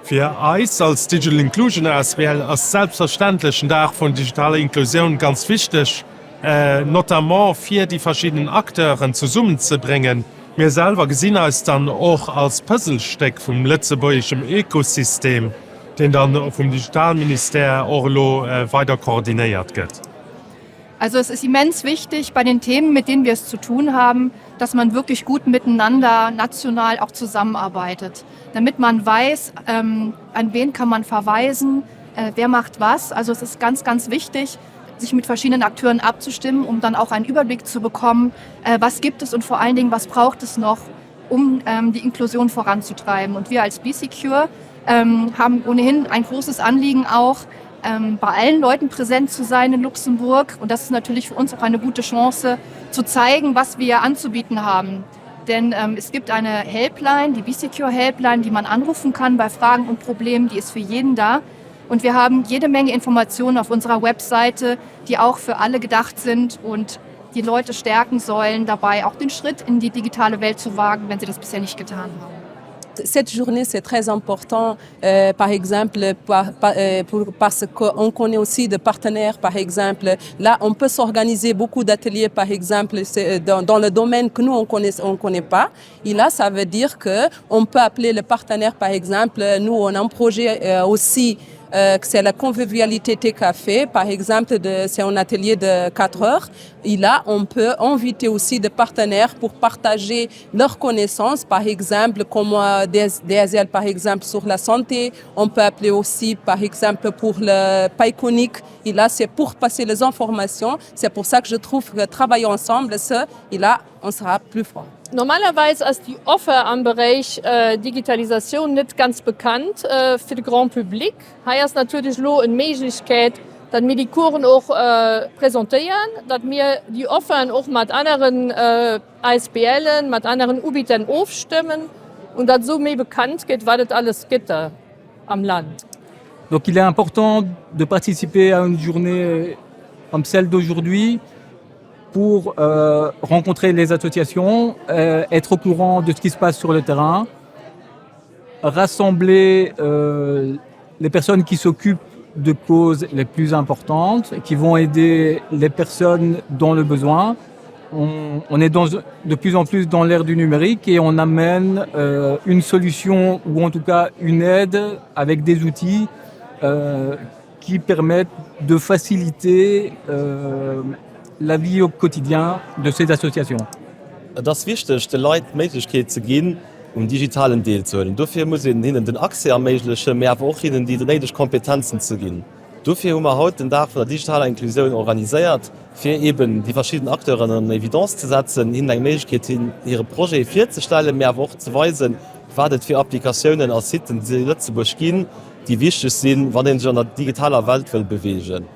Fir eis als Digital Inclusion asbl ass selbstverständlech den Dag vun digitaler Inklusioun ganz wichteg, notamment fir déi verschidden Acteuren zesummenzebréngen. Mir selwer gesinn eis dann och als Puzzlestéck vum lëtzebuergeschem Ökosystem, deen dann vum Digitalministère och elo weider koordinéiert gëtt. Also es ist immens wichtig bei den Themen, mit denen wir es zu tun haben, dass man wirklich gut miteinander national auch zusammenarbeitet, damit man weiß, ähm, an wen kann man verweisen, äh, wer macht was. Also es ist ganz, ganz wichtig, sich mit verschiedenen Akteuren abzustimmen, um dann auch einen Überblick zu bekommen, äh, was gibt es und vor allen Dingen, was braucht es noch, um ähm, die Inklusion voranzutreiben. Und wir als BCure ähm, haben ohnehin ein großes Anliegen auch, ähm, bei allen Leuten präsent zu sein in Luxemburg. Und das ist natürlich für uns auch eine gute Chance, zu zeigen, was wir anzubieten haben. Denn ähm, es gibt eine Helpline, die BCure Helpline, die man anrufen kann bei Fragen und Problemen, die ist für jeden da. Und wir haben jede Menge Informationen auf unserer Webseite, die auch für alle gedacht sind und die Leute stärken sollen, dabei auch den Schritt in die digitale Welt zu wagen, wenn sie das bisher nicht getan haben. Cette journée, c'est très important, euh, par exemple, par, par, euh, pour, parce qu'on connaît aussi des partenaires, par exemple. Là, on peut s'organiser beaucoup d'ateliers, par exemple, euh, dans, dans le domaine que nous, on connaît, on connaît pas. Et là, ça veut dire qu'on peut appeler le partenaire, par exemple. Nous, on a un projet euh, aussi euh, c'est la convivialité thé café, par exemple, c'est un atelier de 4 heures. Et là, on peut inviter aussi des partenaires pour partager leurs connaissances, par exemple, comme euh, DSL, par exemple, sur la santé. On peut appeler aussi, par exemple, pour le Payconiq. Et là, c'est pour passer les informations. C'est pour ça que je trouve que travailler ensemble, ça, et là, on sera plus fort. Normalerweis ass déi Offer am Beréich Digitalisatioun net ganz bekannt fir de Grand public. Hei ass natierlech elo en Méiglechkeet, datt mir déi Coursen och presentéieren, datt mir déi Offeren och mat aneren ASBLen, mat aneren Ubietern ofstëmmen und datt esou méi bekannt gëtt, wat et alles gëtt am Land. Donc il est important de participer à une journée comme celle d'aujourd'hui pour euh, rencontrer les associations, euh, être au courant de ce qui se passe sur le terrain, rassembler euh, les personnes qui s'occupent de causes les plus importantes, qui vont aider les personnes dans le besoin. On, on est dans, de plus en plus dans l'ère du numérique et on amène euh, une solution ou en tout cas une aide avec des outils euh, qui permettent de faciliter euh, la vie au quotidien de ces associations. Et ass wichteg, de Leit d'Méiglechkeet ze ginn, um Digitalen deelzehuelen. Dofir muss een hinnen den Accès erméiglechen, mee awer och hinnen déi néideg Kompetenzen ze ginn. Dofir hu mer haut den Dag vun der digitaler Inklusioun organiséiert, fir eeben déi verschidden Acteuren an Evidence ze setzen, hinnen eng Méiglechkeet ze ginn, hire Projet virzestellen, mee awer och ze weisen, wat et fir Applikatiounen a Siten zu Lëtzebuerg ginn, déi wichteg sinn, wann ee sech an der digitaler Welt wëll beweegen.